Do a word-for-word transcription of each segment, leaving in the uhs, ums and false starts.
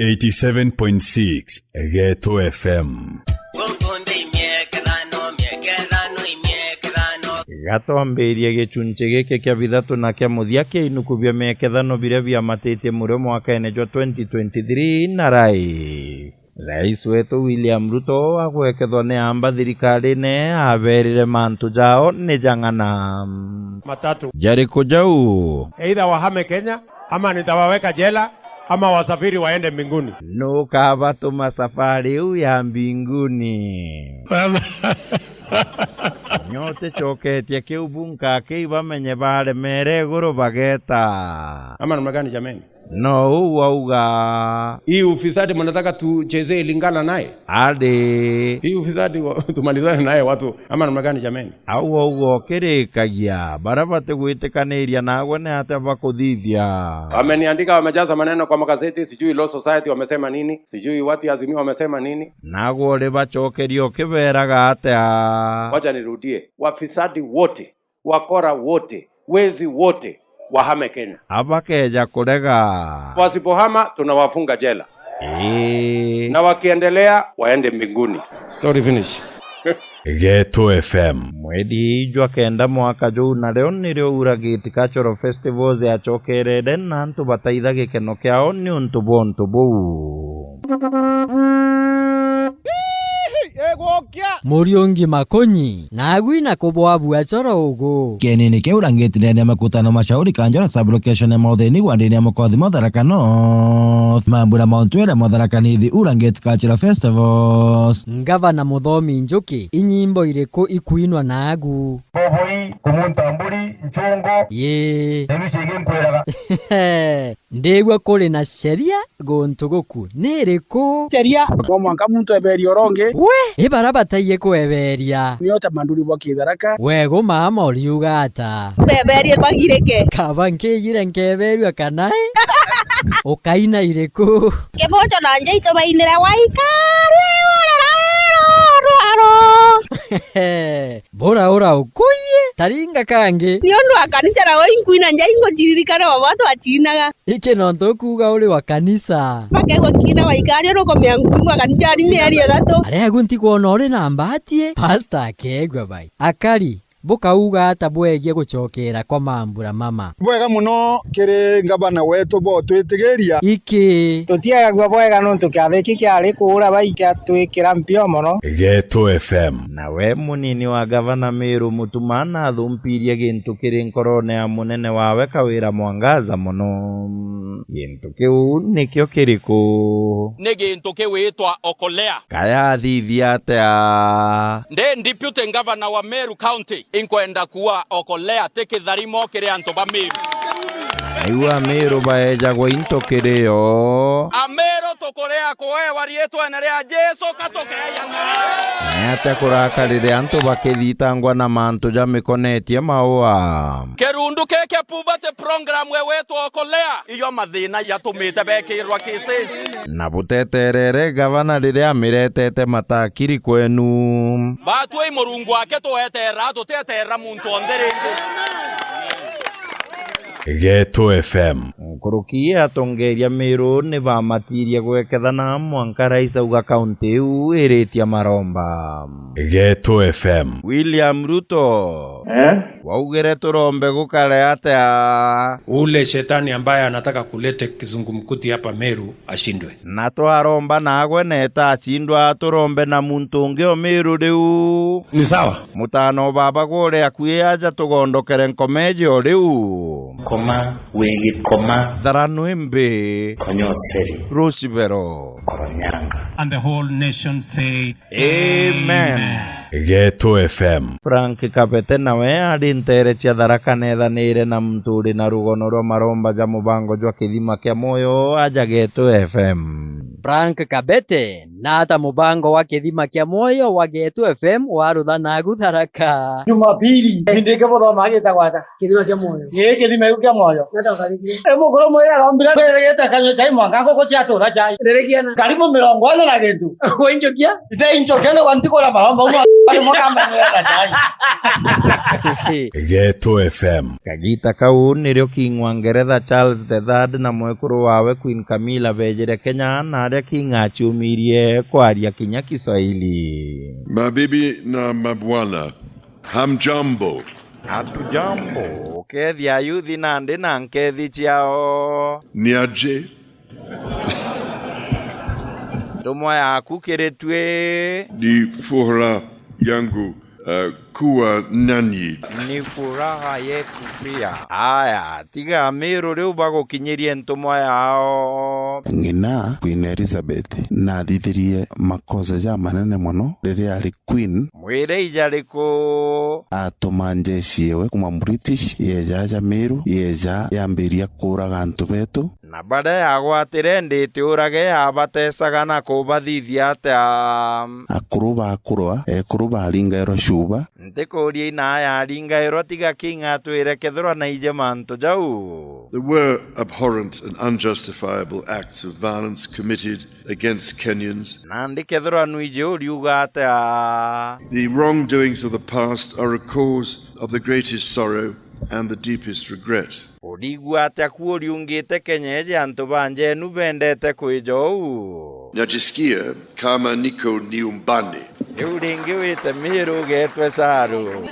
eighty seven point six Geto F M. Guku nthi imiekethano, miekethano, imiekethano. Gatwambirie gicunci giki kia bithatu na kia muthia kia inuku bia miekethano biria biamatitie murio mwakene jwa twenty twenty-three na rais. Rais wetu William Ruto agwekethwa ni amba thirikarine, aberire mantu jao ni jang'ana. Matatu. Jariku jau? Either wahame Kenya, ama nitawaweka jela, ama wasafiri waende mbinguni. Nukabatuma safari iu ya mbinguni. Nyote coketie kiu bunka kii bamenye baremere iguru bageta. Ama namna gani jameni? No uu wauga. Hii ufisadi mnataka tuchezee Lingala naye? Adi. Hii ufisadi wa-, tumalizane naye watu, ama namna gani jameni? Au wauga ukirikagia, baria batigwitikaniria nagwe ni atia bakuthithia? Wameniandika, wamejaza maneno kwa magazeti, sijui Law Society wamesema nini, sijui watu ya Azimio wamesema nini. Nagwe uri bacokeria ukiberaga atia? Wacha nirudie, wafisadi wote, wakora wote, wezi wote wahame Kenya. Abakeja kurega. Wasipohama, tunawafunga jela. Ii. Na wakiendelea, waende mbinguni. Story finish. Geto F M. Mweri jwa kenda mwaka juu, nario nirio Ura Gate Cultural Festivals yacokerere, na antu bataitha gikeno kiao niuntu bwa untu buu. Igukia. Muriungi Makunyi, nagwi na kubwabua coro ugu. Kienini kiu urangiti ndene ya makutano ma Shauri Kanjora sub-location ya Mautheni wandini ya Mukothimo Tharaka North. Mambura ma untwire mwa Tharaka Nithi Ura Gate Cultural Festivals. Ngavana Muthomi Njuki, inyimbo iriku ikwinwa naagu? Boboi, kumunta mburi, nchungu. Yii. Nibi ciingi nkwiraga. Ndigua kuri na sheria guntu guku ni iriku? Sheria, no mwanka muntu eberie urongi. We, i bara bataiye kweberia. Nio ta manduri bwa Kitharaka. Wegu mama uriuga ata? Beberie bagirike. Kaba nkigire nkeberua kana i? Ukaina iriku? Kibocho na Njaitu bainire waika rwigurira rwaro. Buraura ukuiye, taringa kangi. Niundu wa kanisa na uri nkwina njai nguciririkana baba twacinaga. Iki nontu ukuuga uri wa kanisa. Bakegwa kina waikario nukumea nkuigwa kanisa ari mieri ithatu. Aria agu ntikwona uri na mbati, pastor akegwa bai. Akari, bukauga ata bwegie gucokera kwa mambura mama? Bwega muno kiri ngavana wetu bwa utwitigiria. Iki. Tutiegagua bwega nontu kiathi iki kiari kuura bai kiatwikira mpio mono. Geto F M. Nawe munini wa gavana Miru Mutuma nathumpirie gintu kiri nkorone ya munene wawe Kawira Mwangaza mono. Gintu kiu nikio kiriku? Ni gintu kiwitwa Okolea. Kayathithia atia? Ndi deputy governor wa Meru County, inkwenda kuuga Okolea ti kitharimo kiri antu ba Meru. Naiu Amiru baejagwa into kirio. Amiru tukuria kuewa riitwene ria Jesu, ka tukeeyana. Ni atia kurakarire antu bakithitangwa na mantu jamikonetie maua? Kirundu kiki puva ti program we wetu Okolea, iyo mathina jatumite bekirwa cases. Na buteterere gavana riria amiretete matakiri kwenu. Batwi i Murungu wake tweterera, tutieterera muntu onthe ringi. Geto F M. Nkuruki atongeria Miru ni bamatirie gwekethana mwanka rais auga kaunti iu iritie maromba. Geto F M. William Ruto. Eh? Waugire turombe gukare atia? Ule shetani ambaye anataka kulete kizungumkuti hapa Meru ashindwe. Na twaromba nagwe neta acindwa, turombe na muntu ungi o Miru riu. Ni sawa. Mutano baba gure akui aja tugondokere nkomeji o riu. Koma, wigi koma. Tharanu imbi. Konyoseri. Rucibero. Koronyanga. And the whole nation say, Amen. Geto F M. Frank Kabete nawe ari nteere cia Tharaka nethanire na muntu uri na rugono rwa maromba ja mubango jwa kithima kia mwoyo aja Geto F M. Frank Kabete, na ata mubango wa Kithima kia Mwoyo wa Getu F M warutha nagu Tharaka? Jumapili, mbindike buthoma agitagwa ata? Kithima kia Mwoyo. Ii, Kithima iu kia Mwoyo. Nata ukarigire? E mukuru mwiri arombire, mbere gita kanyua chai mwanka nguku ciatura chai. Ndirigiana. Karibu mirongo ina na gintu. Wainjukia? Ite injukia ni gwa ntikura maromba umwe ari mukamba ni wenda chai. Getu F M. Kagita kau nirio King wa Ngeretha Charles the Third na mwekuru wawe Queen Camilla beejire Kenya, na aria King aciumirie kwaria kinya Kiswahili. Mabibi na mabwana, hamjambo. Hatujambo. Ukeethia ayuthi nandi na nkeethi ciao. Ni aje? Ntumwa yaaku kiri tui. Ni furaha yangu, uh, kuwa nanyi. Ni furaha yetu pia. Aya, tiga Amiru riu bagukinyirie ntumwa yao. Ng'ina Queen Elizabeth naathithirie makosa jamanene mono riria ari Queen. Mwire ija riku? Atuma njeshi yewe kuuma British, yeeja aja Meru, yeeja yambiria kuuraga antu betu. Na baria yagwatire nditiurage yabatesaga na kubathithia atia? Akuru bakurwa, ekuru baringairwa cuba. Ntikuuria ina yaringairwa, tiga King atwire kethirwa naije mantu jau. There were abhorrent and unjustifiable acts of violence committed against Kenyans. Nandi kethirwa nwiji uriuga atia? The wrongdoings of the past are a cause of the greatest sorrow and the deepest regret. Urigua atia ku uriungite Kenya iji antu ba njenu bendete kwija uu? Najisikia kama niko nyumbani. Riu ringi wite Miru ugetwe Saru.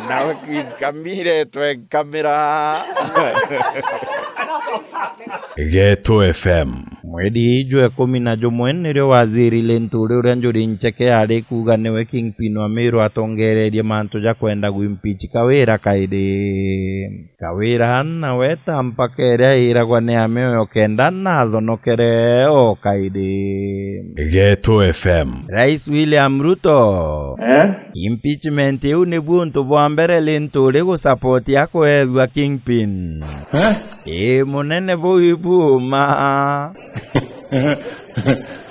Nawe Queen Camilla etwe Nkamira. Getu F M. Mweri jwa ikumi na jumwe nirio Waziri Linturi uria Njuri Ncheke ari kuuga niwe kingpin wa Miru atongererie mantu ja kwenda gwimpeach Kawira kairi. Kawira nawe ta mpaka iria iragwa ni amioyo kenda nathonokere o kairi. Getu F M. Rais William Ruto. Eh? Impeachment iu nibu untu bwa mbere Linturi gusupport akweethua kingpin. Eh? Ii, munene buu ibuuma.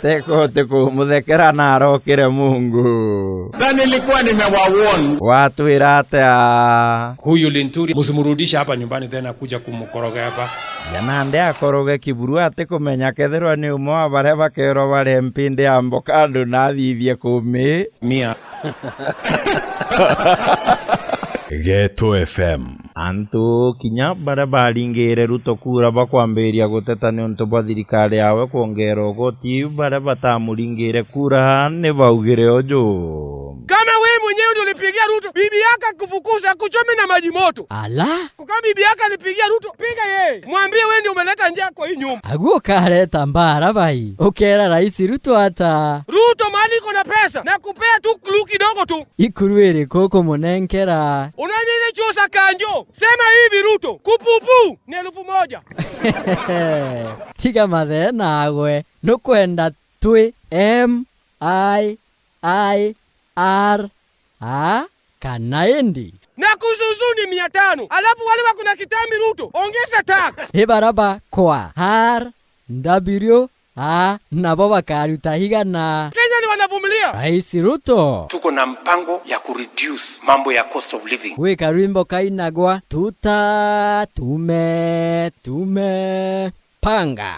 Teko utikumuthekera na arokire Mungu. Na nilikuwa nimewawarn. Watwira atia? Huyu Linturi, msimrudishe hapa nyumbani tena kuja kumkoroga hapa. Janande akoroge kiburu atikumenya kethirwa ni umwe wa baria bakerwa baria mpindi ya mboka andu na athithie kumi. Mia. Getu F M. Antu kinya baria baringiire Ruto kura bakwambiria guteta niuntu bwa thirikari yawe kwongeera ugoti, baria batamuringiire kura ni baugire uju. Kama wewe mwenyewe ndio ulipigia Ruto, bibi yako akufukuza, akuchome na maji moto. Ala! Kama bibi yako alipigia Ruto, piga yeye. Mwambie wewe ndio umeleta njaa kwa hii nyumba. Agu ukareta mbara bai. Ukera Rais Ruto ata? Ruto, mahali iko na pesa, na kupea tu clue kidogo tu. Ikuru iriku ukumunenkera? Unanyenya chuo sa kanjo. Sema hivi, Ruto, kupupu ni elfu moja. Tiga mathena agwe. Nukwenda twi M I I R A kana indi? Na kuzuzu ni mia tano. Alafu wale wako na kitambi, Ruto, ongeza tax. Ibaraba kwa R W A nabo bakaruta igana. Kenya ni wanavumilia. Rais Ruto. Tuko na mpango ya kureduce mambo ya cost of living. Gwika rwimbo kainagwa, tuta, tume, tume, panga.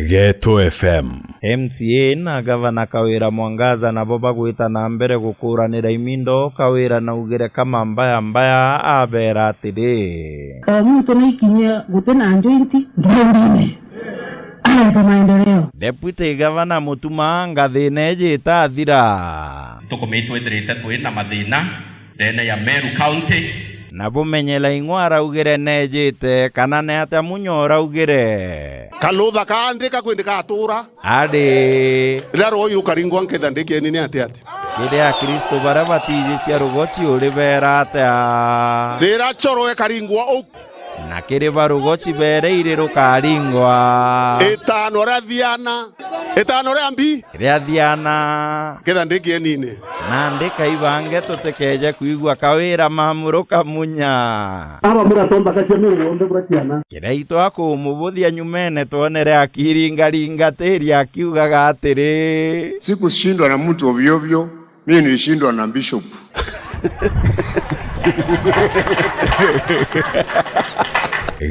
Getu F M. M C A na Gavana Kawira Mwangaza nabo bagwita na mbere gukuranira imindo, Kawira naugire kama mbaya mbaya abera atiri. O muntu naikinyie guti na njointi nthirindine. Arete maendeleo. Deputy Gavana Mutuma, ngathina iji itathira. Ntuku miitu ithirite kwi na mathina ndene ya Meru County. Na bumenyera ing'wa araugire neejite, kana ni atia Munyo uraugire? Kalutha kaandika kwi ndikatuura. Ari. Riria rwoi rukaringwa nketha ndikieni ni ati ati. Kiri Akristo baria batiiji cia rugoci uribeera atia? Riria coro ikaringwa uu. Na kiri barugoci beere iri rukaringwa. Itano ria thiana. Itano ria mbi. Ria thiana. Ketha ndi kienine. Nandi kaibange tutikeeje kwigua kawira mamu rukamunya. Aba muratomba kacia miri yonthe bura ciana. Kiria itwa kumubuthia nyumene twonere akiringaringa tiri akiugaga atiri. Sikushindwa na mtu ovyo ovyo, mimi nilishindwa na bishop.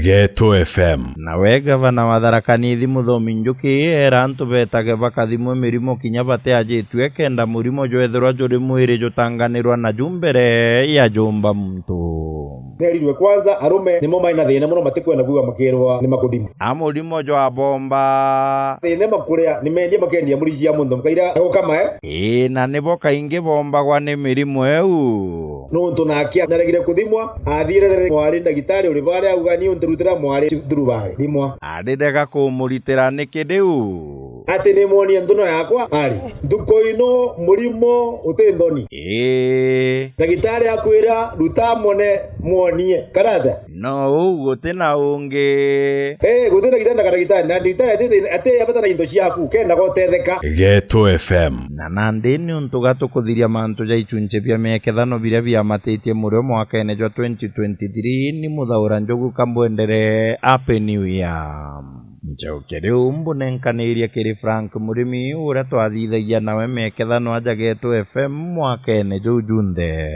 Geto F M. Nawe gavana wa Tharaka Nithi Muthomi Njuki eera antu beetage bakathimwe mirimo kinya bateajitue, kenda murimo jwethirwa juri mwiri jutanganirwa naju mbere ya jumba muntu. Neerirwe kwanza, arume nimo mai na thiina mono, matikwenda kwigua makirwa ni makuthima. A murimo jwa bomba. Thiina makuria, ni meendia makendia mburi cia muntu mukaira agukama, eh? Ii, na nibo kaingi bombagwa ni mirimo iu. Nuntu nake naregire kuthimwa, athiire mwari ndagitari uri baria auga, ni unturutira mwari thurubari, thimwa. Arirega kumuritira niki riu? Ati ni mwonie ntuno yakwa ari, ntuku ino murimo uti nthoni. Ii. Ndagitari akwira, ruta mone mwonie. Kana atia? No uu guti na ungi. Ii, guti ndagitari na ndagitari. Na ndagitari ati, ati abata na into ciaku, kenda gotetheka. Geto F M. Na nandi niuntu gatukuthiria mantu ja ichunchi bia miekethano biria biamatitie murio mwakene jwa twenty twenty-three, ni muthaura njugu kambwendere Happy New Year. Njoke riu mbunenkanirie kiri Frank Murimi, uria twathithagia nawe miekethano aja Geto F M mwakene juu junthe.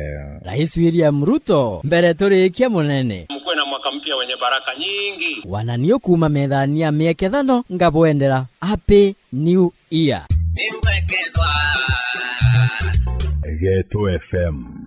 Rais William Ruto, mbere turikia munene. Mkuwe na mwaka mpya wenye baraka nyingi. Wananio kuuma methani ya miekethano ngabwendera Happy New Year. Geto F M.